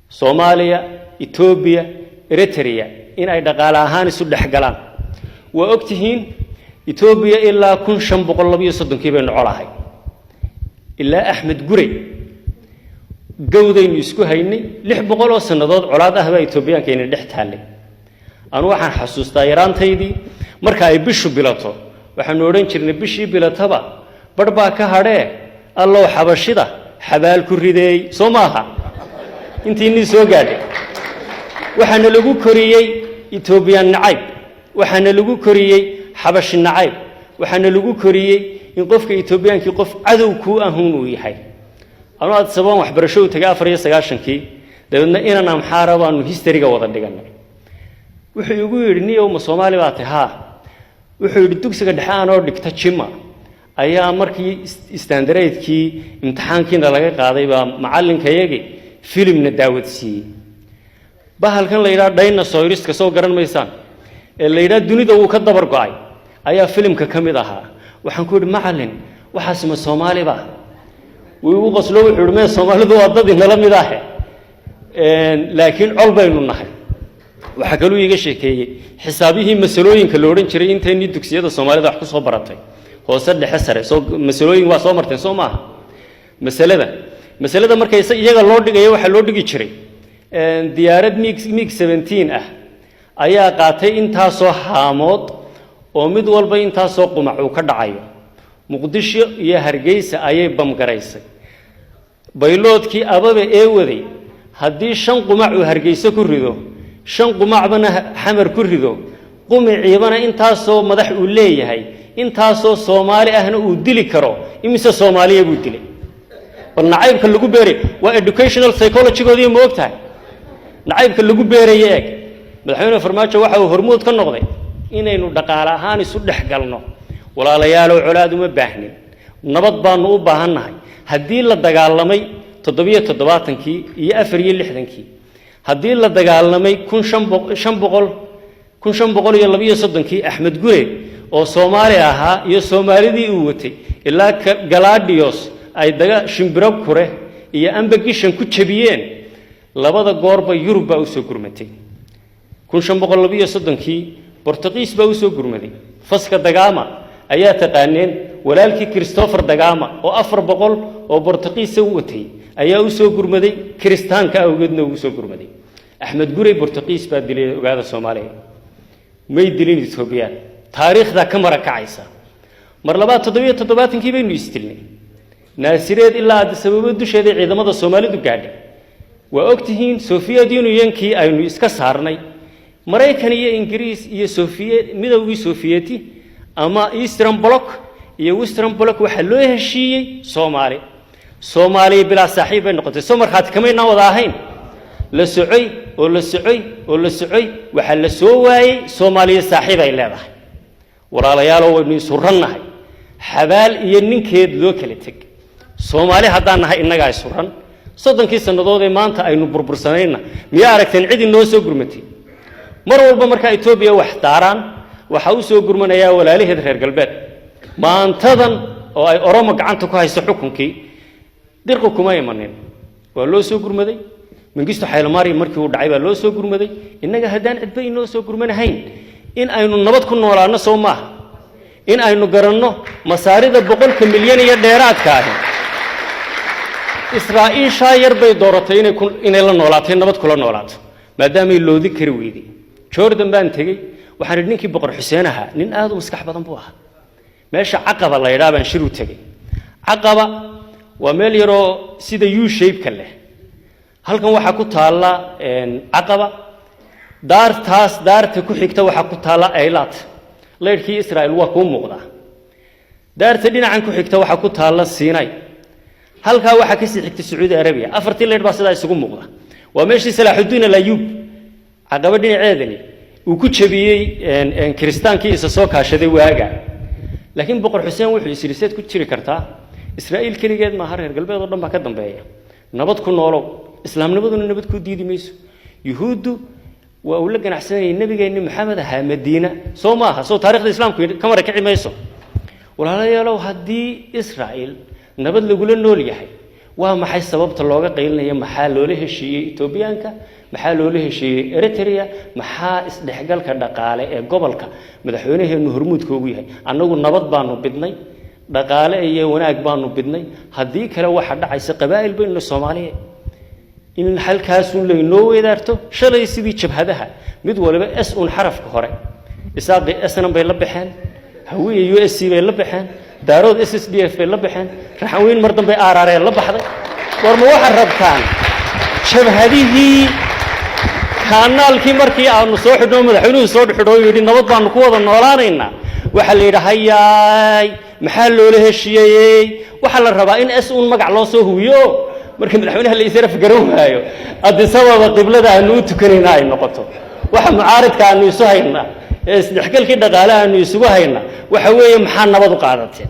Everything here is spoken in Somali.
Soomaaliya, Etoobiya, Eritrea in ay dhaqaale ahaan isu dhex galaan. Waa og tihiin, Etoobiya ilaa 1532-kii baynu colahay, ilaa Axmed Gurey gawdaynu isku haynay. 600 oo sannadood colaad ah baa Etoobiyaanka dhex taallay. Anu waxaan xasuustaa yaraantaydii, marka ay bishu bilato waxaanu odhan jirnay: "Bishii bilataba barh baa ka hadhee, Allow Xabashida xabaal ku rideey." Soo maaha? Intiinii soo gaadhay, waxaana lagu koriyey Etoobiyaan nacayb, waxaana lagu koriyey Xabashi nacayb, waxaana lagu koriyey in qofka Etoobiyaankii qof cadow kuu ahuun uu yahay. Anu Addis Ababaan waxbarasho u tegay 94-kii. Dabeedna inan Amxaara baanu historyga wada dhiganay. Wuxuu igu yidhi: "Niyow, ma Soomaali baa tahay?" "Haa." Wuxuu yidhi: "Dugsiga dhexe aanoo dhigta Jima ayaa markii standard eightkii imtixaankiina laga qaaday baa macallinkayagii filimna daawadsiiyey. Bahalkan la yidhaha dinosauriska, soo garan maysaan, ee la yidhaha dunida wuu ka dabar go'ay, ayaa filimka ka mid ahaa. Waxaan ku yidhi: 'Macallin, waxaas ma Soomaali ba?' Wuu igu qoslo. Wuxuu yidhi: 'Mee, Soomaalidu waa dad inala mid ahe, laakiin col baynu nahay.' Waxaa kaluu iiga sheekeeyey xisaabihii masalooyinka la odhan jiray. Intaynii dugsiyada Soomaalida wax ku soo baratay, hoose, dhexe, sare, soo masalooyin waa soo marteen, soo maaha? Masalada marka iyaga loo dhigayo, waxaa loo dhigi jiray diyaarad MiG 17 ah ayaa qaatay intaasoo haamood oo mid walba intaasoo qumac uu ka dhacayo. Muqdisho iyo Hargeysa ayay bamgaraysay. Pilotkii Ababe ee waday haddii shan qumac uu Hargeyso ku rido, shan qumacbana Xamar ku rido, qumiciibana intaasoo madax uu leeyahay, intaasoo Soomaali ahna uu dili karo, imise Soomaaliya buu dilay?" Bal nacaybka lagu beeray waa educational psychologygoodii, ma og tahay? Nacaybka lagu beerayo eeg. Madaxweyne Farmaajo waxa uu hormood ka noqday inaynu dhaqaale ahaan isu dhex galno. Walaalayaalow, colaad uma baahnin, nabad baanu u baahannahay. Haddii la dagaalamay 77-kii iyo 64-kii, haddii la dagaalamay 1532-kii, Axmed Gure oo Soomaali ahaa iyo Soomaalidii uu watay ilaa Galadios ay daga Shimbiro Kure iyo Ambagishan ku jabiyeen, labada goorba Yurub baa usoo gurmatay. 1532-kii Bortuqiis baa usoo gurmaday. Vasco da Gama ayaa taqaaneen, walaalkii Christopher da Gama oo 400 oo Bortuqiisa watay ayaa usoo gurmaday, kiristaanka awgeedna ugu soo gurmaday. Axmed Gurey Bortuqiis baa dilay, ogaada Soomaaliya, may dilin Etoobiyaan. Taariikhdaa ka marakacaysa. Mar labaad 77-kii baynu istilnay. Naasireed ilaa Addis Ababa dusheeda ciidamada Soomaalidu gaadhay. Waa og tihiin, Soviet Unionkii aynu iska saarnay, Maraykan iyo Ingiriis iyo Sofiye, Midowgii Sofiyeeti ama Eastern Bloc iyo Western Bloc, waxaa loo heshiiyey Soomaali. Soomaaliya bilaa saaxiib bay noqotay. Soo markhaati kamaynaan wada ahayn? La socoy oo la socoy oo la socoy, waxaa la soo waayey Soomaaliya saaxiib ay leedahay. Walaalayaalow, waynu isurannahay, xabaal iyo ninkeed loo kala teg. Soomaali haddaan nahay, innagaa isuran. 30-kii sannadood ee maanta aynu burbursanayna, miyaa aragteen cid inoo soo gurmatay? Mar walba markaa Etoobiya wax daaraan, waxaa u soo gurmanayaa walaalaheed reer galbeed. Maantadan oo ay Oromo gacanta ku hayso xukunkii, dirqi kuma imanin, waa loo soo gurmaday. Mengistu Xaylomariam markii uu dhacay baa loo soo gurmaday. Innaga haddaan cidba inoo soo gurmanahayn, in aynu nabad ku noolaano, soo maaha in aynu garanno Masaarida 100-ka milyan iyo dheeraadka ahi Israa'iishaa yar bay dooratay inay la noolaatay, nabad kula noolaato, maadaamay loodi kari weyday? Jordan baan tegey. Waxaan idhi ninkii Boqor Xuseen ahaa, nin aad u maskax badan buu ahaa. Meesha Caqaba la yidhaha baan shir u tegey. Caqaba waa meel yaroo sida U shape-ka leh. Halkan waxaa ku taalla Caqaba, daartaas daarta ku xigta waxaa ku taalla Eilat, laydhkii Israel waa kuu muuqdaa. Daarta dhinacan ku xigta waxaa ku taalla Sinai. Halkaa waxaa kasii xigta Sacuudi Arabiya. Afartii laydh baa sidaa isugu muuqda. Waa meeshii Salaaxuddiin Alayuub Caqaba dhinaceedani uu ku jabiyey kiristaankii isa soo kaashaday waaga. Laakiin Boqor Xuseen wuxuu is yidhi: "Seed ku jiri kartaa? Israa'iil keligeed maaha, reer galbeed oo dhan baa ka dambeeya. Nabad ku noolow, islaamnimaduna nabad kuu diidi mayso." Yuhuuddu waa uu la ganacsanayay nabigeenni Maxamed ahaa Madiina, soo maaha? Soo taarikhda islaamku ka marakici mayso? Walaalayaalow, haddii Israa'iil nabad lagula nool yahay, Waa maxay sababta looga qaylinaya? Maxaa loola heshiiyey Etoobiyaanka? Maxaa loola heshiiyey Eritrea? Maxaa isdhexgalka dhaqaale ee gobolka madaxweynaheenu hormuudka ugu yahay? Annagu nabad baanu bidnay, dhaqaale iyo wanaag baanu bidnay. Haddii kale waxa dhacaysa, qabaa'il baynu Soomaaliya, in halkaasun laynoo weedaarto. Shalay sidii jabhadaha mid waliba S un xarafka hore, Isaaqi SNM bay la baxeen, Hawiye USC bay la baxeen, Daarood SSDF bay la baxeen, Raxanweyn mar dambe aaraaree la baxday. War ma waxaad rabtaan jabhadihii kaanaalkii markii aanu soo xidhno, madaxweynuhu soo xidho oo yidhi nabad baanu ku wada noolaanaynaa, waxaa la yidhi hayaay, maxaa loola heshiiyey? Waxaa la rabaa in S un magac loo soo huwiyo. Marka madaxweynaha la israf garan waayo, Addis Ababa qiblada aanu u tukanayna ay noqoto. Waxa mucaaridka aanu isu haynaa ee isdhexgalkii dhaqaale aanu isugu haynaa waxa weeye, maxaa nabad u qaadateen?